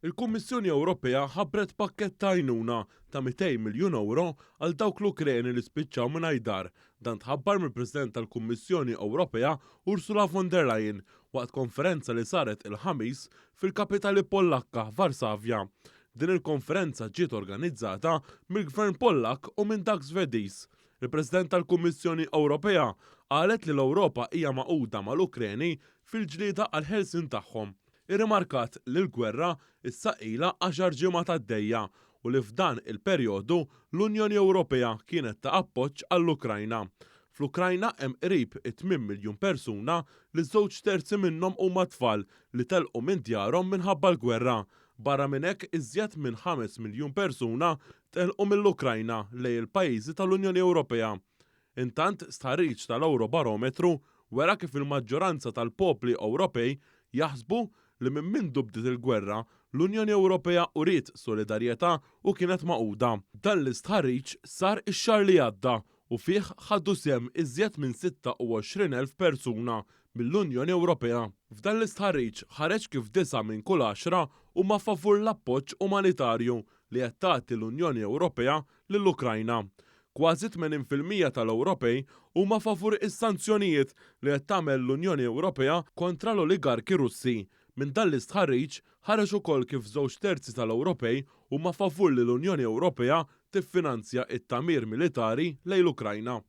Il-Kummissjoni Ewropea ħabbret pakkett ta' għajnuna ta' 200 miljun ewro għal dawk l-Ukreni li spiċċaw mingħajr dar. Dan tħabbar mill-President tal-Kummissjoni Ewropea Ursula von der Leyen waqt konferenza li saret il-Ħamis fil-kapitali Pollakka, Varsavja. Din il-konferenza ġiet organizzata mill-Gvern Pollakk u minn dak Svediż. Il-President tal-Kummissjoni Ewropea qalet li l-Ewropa hija magħquda mal-Ukreni fil-ġlieda għall-ħelsien tagħhom. Irrimarkat li l-gwerra issa ilha għaxar ġimgħat għaddejja u li f'dan il-perjodu l-Unjoni Ewropea kienet ta' appoġġ għall-Ukrajna. Fl-Ukrajna hemm qrib it-tmien miljun persuna li żewġ terzi minnhom huma tfal li telqu minn djarhom minħabba l-gwerra. Barra minn hekk iżjed minn 5 miljun persuna telqu mill-Ukrajna lejn il-pajjiżi tal-Unjoni Ewropea. Intant, stħarriġ tal-Ewrobarometru wera kif il-maġġoranza tal-popli Ewropej jaħsbu li minn mindu bdiet il-gwerra, l-Unjoni Ewropea uriet solidarjetà u kienet magħquda. Dan l-istħarriġ sar ix-xahar li għadda u fih ħadu sehem iżjed minn 26,000 persuna mill-Unjoni Ewropea. F'dan l-istħarriġ ħareġ kif disa' minn kull għaxra huma favur l-appoġġ umanitarju li qed tagħti l-Unjoni Ewropea lill-Ukrajna. Kważi 80% tal-Ewropej huma favur is-sanzjonijiet li qed tagħmel l-Unjoni Ewropea kontra l-oligarki Russi. Minn dan l-istħarriġ ħareġ ukoll kif żewġ terzi tal-Ewropej huma favur li l-Unjoni Ewropea tiffinanzja it-tagħmir militari lejn l-Ukrajna.